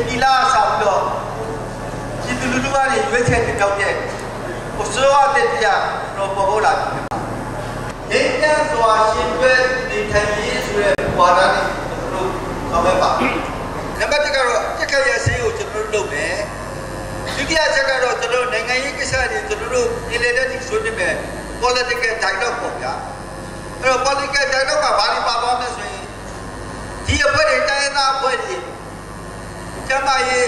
ဒီလာဆောင်တော့ဒီလူလူကနေရွေးချယ်တင်တော့တဲ့အစိုးရတဲ့တရားတော့ပေါ်ပေါ်လာတယ်။ဒီတန်းစွာရှင်တွဲနေထိုင်ရေးဆိုတဲ့ဝါဒနဲ့ကျွန်တော်တို့ဆောင်ရွက်ပါ။နံပါတ်1ကတော့တက်ခရဆေးကိုကျွန်တော်တို့လုပ်မယ်။ဒုတိယချက်ကတော့ကျွန်တော်တို့နိုင်ငံရေးကိစ္စတွေကျွန်တော်တို့ပြည်နယ်တဲ့ဆွေးနွေးမယ် political dialogue ပေါ့ဗျာ။အဲ့တော့ political dialogue ကဘာလို့ပါသွားမလဲဆိုရင်ဒီအဖွဲ့တွေတိုင်းသားအဖွဲ့တွေကျန်းမာရေး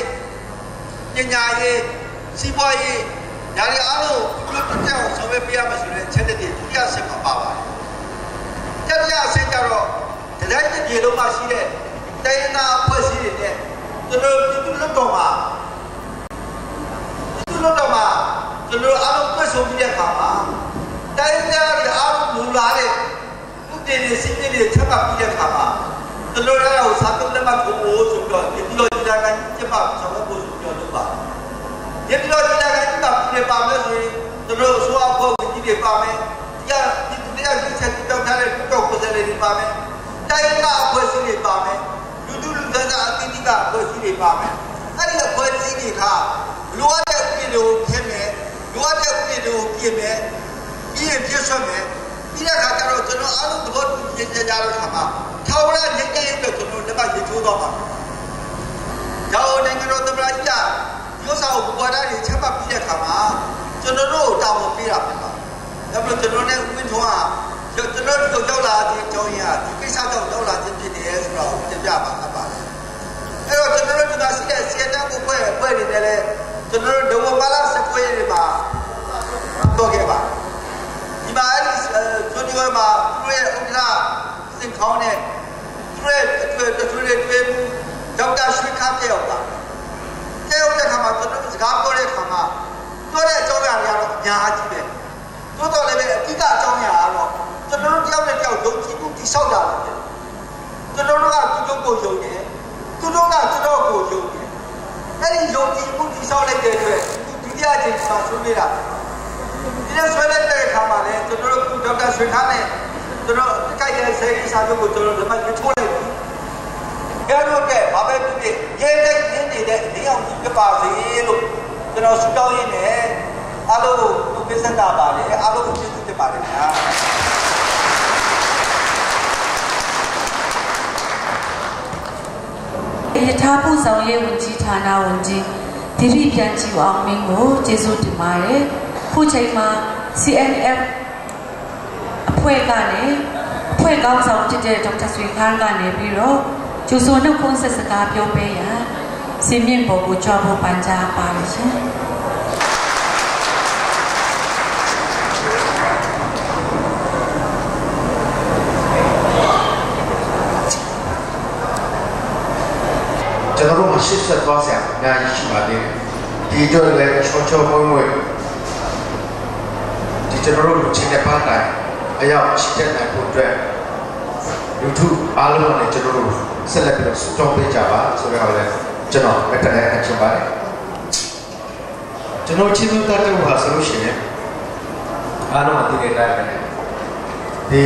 ပညာရေးစီးပွားရေးဒါတွေအားလုံးပြုတ်တက်အောင်ဆောင်ရွက်ပေးရမယ်ဆိုတဲ့ချက်တွေဒုတိယဆင့်မှာပါပါတယ်။တတိယဆင့်ကျတော့တတိုင်းတစ်ပြည်လုံးမှာရှိတဲ့တိုင်းသားအဖွဲ့အစည်းတွေနဲ့ကျွန်တော်ပြည်သူ့လွှတ်တော်မှာပြည်သူ့လွှတ်တော်မှာ ဆိုပြီးတဲ့အခါမှာ တိုင်းသားတွေအားလုံးလူလာတဲ့ ဥပဒေတွေ စစ်တွေတွေ ချက်မှတ်ပြီးတဲ့အခါမှာ ကျွန်တော်တို့ အဲ့ဒါကို စာချုပ်လက်မှတ်ထိုးဖို့ဆိုပြီးတော့ ဒီလို ဒီလာကန်ကျမဆောင်ဖို့ဆိုပြီးတော့ လုပ်ပါ။ ဒီလို ဒီလာကန်ကျမပြပါမယ်ဆိုရင် ကျွန်တော်တို့ အစိုးရအဖွဲ့ဝင်ကြီးတွေပါမယ်၊ ဒီကဒီတရားကြီးချက်တောက်ထားတဲ့ တောက်ကိုယ်စားလှယ်တွေပါမယ်၊ တိုင်းကအဖွဲ့အစည်းတွေပါမယ်၊ လူလူလူသားအသီးသီးကအဖွဲ့အစည်းတွေပါမယ်။ အဲ့ဒီအဖွဲ့အစည်းတွေက လိုအပ်တဲ့ဥပဒေတွေကို ဖျက်မယ်၊ လိုအပ်တဲ့ဥပဒေတွေကို ပြင်မယ်၊ ပြီးရင် ပြည့်စွက်မယ်။ ပြီးတဲ့အခါကျတော့ ကျွန်တော်အားလုံး သဘောတူကြကြတဲ့အခါမှာ ထာဝရငြိမ်းချမ်းရေးအတွက် ကျွန်တော်လက်မှတ်ရေးထိုးသွားပါမယ်။ ဒါကို နိုင်ငံတော်သမ္မတကြီးက ရုပ်ဆောင်ဘူဝါဒတွေ ချက်မှတ်ပြီးတဲ့အခါမှာ ကျွန်တော်တို့ တာဝန်ပေးတာဖြစ်ပါတယ်။ ဒါပေမဲ့ ကျွန်တော်နဲ့ ဦးဝင်းထွန်းက ကျွန်တော်တို့ ရောက်လာခြင်းအကြောင်းရင်းက ဒီကိစ္စကြောင့် ရောက်လာခြင်းဖြစ်တယ်ဆိုတော့ တင်ပြပါအပ်ပါတယ်။ အဲ့တော့ ကျွန်တော်တို့ ဒီမှာရှိတဲ့ CNN ကို ဖွဲ့ဖွဲ့နေတယ်လေ ကျွန်တော်တို့ ဒဝဘာလာ 19 ရက်မှာ တော့ခဲ့ပါ။ ဒီမှာ အဲ့ဒီကျွန်းဒီဝဲမှာ သူတို့ရဲ့ ဥက္ကဋ္ဌ စင်ခေါင်းနဲ့ သူတို့ရဲ့ အတွေ့အတွေ့တွေ့မှု ဒေါက်တာရွှေခါ တက်ရောက်ပါ တက်ရောက်တဲ့အခါမှာ ကျွန်တော်တို့ စကားပြောတဲ့အခါမှာ ပြောတဲ့အကြောင်းအရာတွေကတော့ အများကြီးပဲ။ သို့တော်လည်းပဲ အဓိကအကြောင်းအရာကတော့ ကျွန်တော်တို့ တယောက်နဲ့တယောက် ယုံကြည်မှုတိဆောက်တာပဲဖြစ်တယ်။ ကျွန်တော်တို့က သူတို့ကိုယုံတယ်၊ သူတို့က ကျွန်တော်ကိုယုံတယ်။ အဲ့ဒီယုံကြည်မှုတိဆောက်လိုက်တဲ့အတွက် ဒုတိယအကြိမ်မှာ ဆွေးနွေးတာ ဒီနေ့ ဆွေးလိုက်တဲ့အခါမှာလည်း ကျွန်တော်တို့ ဒေါက်တာရွှေခါနဲ့ ကျွန်တော် ကြိုက်တဲ့ဆယ်ကြီးစာချုပ်ကို ကျွန်တော် ဓမ္မကြီးထိုးလိုက်ပြီ။ အဲတို့တဲ့ ဘာပဲဖြစ်ဖြစ် ရဲတဲ့ရင်းနေတဲ့ နေအောင်ကြီး ပြပါစေလို့ ကျွန်တော် ဆုတောင်းရင်းနဲ့ အားလုံးကို သူပြဆက်တာပါတယ်။ အားလုံးကို ကျေးဇူးတင်ပါတယ်ခင်ဗျာ။ ယထာပို့ဆောင်ရေးဝန်ကြီးဌာနဝန်ကြီး ဒီရိပြန်ကြည့်အောင်မင်းကို ကျေးဇူးတင်ပါတယ်။ ခုချိန်မှာ CNF အဖွဲ့ကနေ အဖွဲ့ကောင်းဆောင်ဖြစ်တဲ့ ဒေါက်တာဆွေခန်းကနေပြီးတော့ ကျူဆိုနှုတ်ခွန်းဆက်စကားပြောပေးရန် စင်မြင့်ပေါ်ကို ကြွဖို့ ပန်ကြားပါရရှင်။ ကျွန်တော်တို့ မရှိဆက်သွားစရာ အများကြီးရှိပါသေးတယ်။ ဒီအတွက်လည်း ချောချောမွေ့မွေ့ ဒီကျွန်တော်တို့ လူချင်းတဲ့ပန်းတိုင်အရောက်ချီတက်နိုင်ဖို့အတွက် လူထုအားလုံးနဲ့ ကျွန်တော်တို့ ဆက်လက်ပြီးတော့ ဆုတောင်းပေးကြပါဆိုတော့လည်း ကျွန်တော် လက်တလည်းအချင်ပါတယ်။ ကျွန်တော် ချင်းသူတတ်တဲ့ဟာဆိုလို့ရှိရင် အားလုံးအသိတဲ့အတိုင်းပဲ ဒီ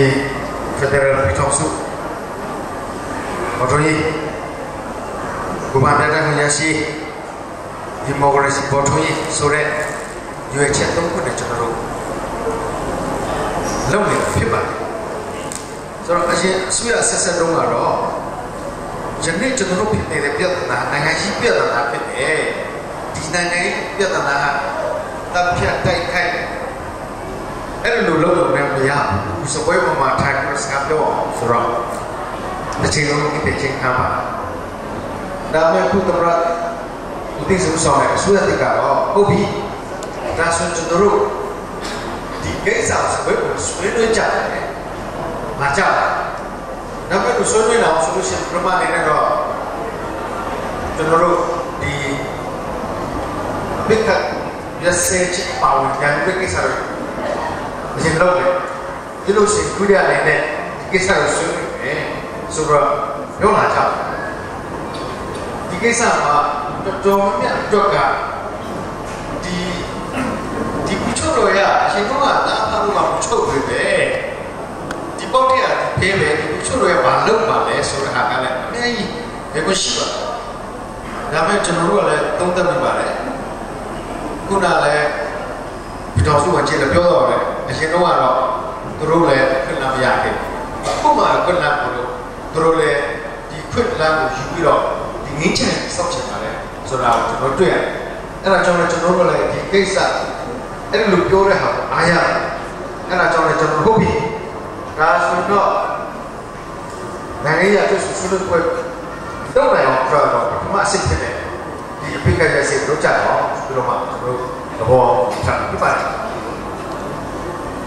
Federal ပြည်ထောင်စု မော်တော်ကြီး ကိုဗာမြတ်တဲ့ရရှိ ဒီမိုကရေစီပေါ်ထွန်းရေးဆိုတဲ့ ရွေချက်သုံးခုနဲ့ ကျွန်တော်တို့ လုပ်နေတာဖြစ်ပါတယ်။ ဆိုတော့ အရင်အစိုးရဆက်ဆက်တုန်းကတော့ ယနေ့ ကျွန်တော်တို့ ဖြစ်နေတဲ့ပြဿနာ နိုင်ငံကြီးပြဿနာဖြစ်တယ်။ ဒီနိုင်ငံကြီးပြဿနာ တပ်ဖြတ်တိုက်ခိုက် အဲ့လိုလုပ်လို့လည်း မရဘူး။ စပွဲပေါ်မှာ ထိုင်ပြီး စကားပြောအောင်ဆိုတော့ တစ်ချိန်လုံး ဒီချိန်ခါမှာ ဒါမဲ့ ခု သမရ ဦးသိစုဆောင်တဲ့ အစိုးရတက်ကတော့ ဟုတ်ပြီ၊ ဒါဆို ကျွန်တော်တို့ ဒီကိစ္စ စပွဲပေါ် ဆွေးနွေးကြတယ်။ မကြဒါမဲ့ ဆွေးနွေးအောင်ဆိုလို့ရှိရင် ပထမအနေနဲ့တော့ ကျွန်တော်တို့ ဒီအပိကရစေချပါဝင်ကြတဲ့ကိစ္စတွေ အရင်လုပ်တယ်။ ဒီလိုရှိ ဒုတိယအနေနဲ့ ဒီကိစ္စကို ဆွေးနွေးမယ်ဆိုတော့ ပြောလာကြတယ်။ ဒီကိစ္စမှာ တော်တော်များအတွက်က ဒီဒီပချို့တော်ရ အရှင်တော့က တာဖာလို့က ပချို့တွေပဲ ဒီပေါက်တဲ့ ဒီဖဲပဲ ဒီပချို့တော်ရ ဘာလုပ်ပါလဲဆိုတဲ့ဟာကလည်း အများကြီးဘယ်ကိုရှိပါ။ ဒါပေမဲ့ ကျွန်တော်တို့ကလည်း သုံးသပ်မိပါတယ်။ ခုနလည်း ပြည်တော်စုက ကြည့်လည်း ပြောတော့တယ်။ အရင်တော့ကတော့ သူတို့လည်း ခွင့်လမ်းမရခဲ့ဘူး။ ခုမှ ခွင့်လမ်းကိုလို့ သူတို့လည်း ဒီခွင့်လမ်းကို ယူပြီးတော့ ဒီငင်းချင်စောက်ချင်ပါလေဆိုတာကို ကျွန်တော်တွေ့ရတယ်။ အဲ့ဒါကြောင့်လည်း ကျွန်တော်တို့လည်း ဒီကိစ္စ အဲ့ဒီလိုပြောတဲ့ဟာကို အားရတယ်။ အဲ့ဒါကြောင့်လည်း ကျွန်တော် ဟုတ်ပြီ၊ ဒါဆိုတော့ နိုင်ငံရေးအတွက် ဆွေးနွေးပွဲတော့ နိုင်အောင်တော့ ပထမအဆင့်ဖြစ်တဲ့ ဒီအပိကရဲ့စိတ်တို့ကြတော့ ပြီးတော့မှ ကျွန်တော်တို့ သဘောထားပြပါတယ်။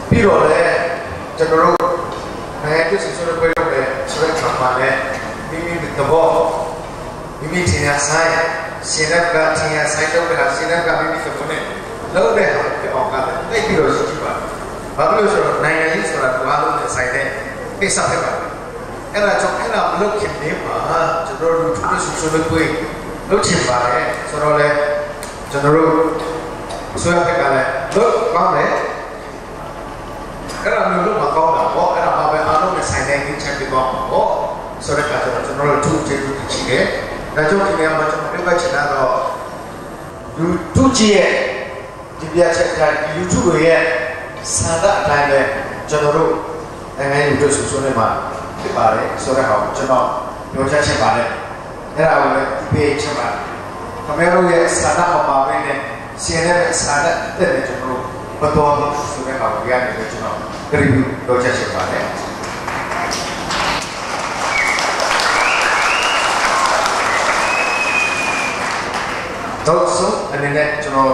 ပြီးတော့လည်း ကျွန်တော်တို့ နိုင်ငံရေးဆွေးနွေးပွဲလုပ်မယ်ဆိုတဲ့အခါမှာလည်း မိမိသဘော မိမိထင်ရဆိုင် ရှင်ရက်ကထင်ရဆိုင်လုပ်တဲ့ဟာ ရှင်ရက်က မိမိသဘောနဲ့လုပ်တဲ့ဟာဖြစ်အောင်ကလည်း သိပြီးတော့ရှိကြည့်ပါ။ဘာဖြစ်လို့ဆိုတော့နိုင်ငံရေးဆိုတာဒီအားလုံးနဲ့ဆိုင်တဲ့ကိစ္စဖြစ်ပါတယ်။အဲ့ဒါကြောင့်အဲ့ဒါမလုပ်ခင်လေးမှာကျွန်တော်တို့လူထုဆွေးနွေးပွဲလုပ်ချင်ပါတယ်ဆိုတော့လေကျွန်တော်တို့ဆွေးနွေးဘက်ကလည်းလုပ်ကောင်းတယ်အဲ့ဒါမျိုးလို့မကောင်းတာပေါ့အဲ့ဒါမှပဲအားလုံးနဲ့ဆိုင်တဲ့ငင်းချက်ပြသွားမှာပေါ့ဆိုတဲ့အခါကျတော့ကျွန်တော်တို့ထုကျေးဇူးတင်ရှိတယ်။ဒါကြောင့်ဒီနေရာမှာကျွန်တော်ပြောချင်တာတော့လူထုကြီးရဲ့ဒီပြချက်တိုင်းလူထုတွေရဲ့စာဒအတိုင်းပဲကျွန်တော်တို့နိုင်ငံရေးတို့ဆူဆွနေမှာဖြစ်ပါတယ်ဆိုတဲ့ဟာကိုကျွန်တော်ပြောချင်ပါတယ်။အဲ့ဒါကိုလည်းဒီပေးချင်ပါတယ်။ခင်ဗျားတို့ရဲ့စာဒမပါဘဲနဲ့ CNN ရဲ့စာဒတဲ့တဲ့ကျွန်တော်တို့မတော်ဘူးဆိုတဲ့ဟာကိုဒီကနေကျွန်တော် review ပြောချင်ပါတယ်။တော့ဆုံးအနေနဲ့ကျွန်တော်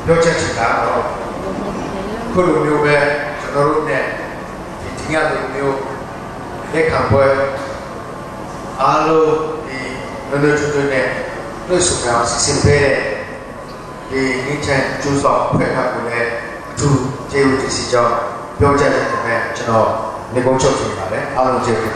ပြောချက်ချင်တာတော့ခုလိုမျိုးပဲကျွန်တော်တို့ ਨੇ ဒီဒီညလိုမျိုးလက်ခံပွဲအားလုံးဒီနွနွချွတ်နဲ့တွေ့ဆုံအောင်စီစဉ်ပေးတဲ့ဒီငင်းချန်ကျိုးဆောင်ဖွဲ့ကကိုလည်းအထူးကျေးဇူးတင်ရှိကြောင်းပြောချက်ချင်တယ်ကျွန်တော်နေကုန်းချုပ်ချင်ပါတယ်အားလုံးကျေးဇူးတင်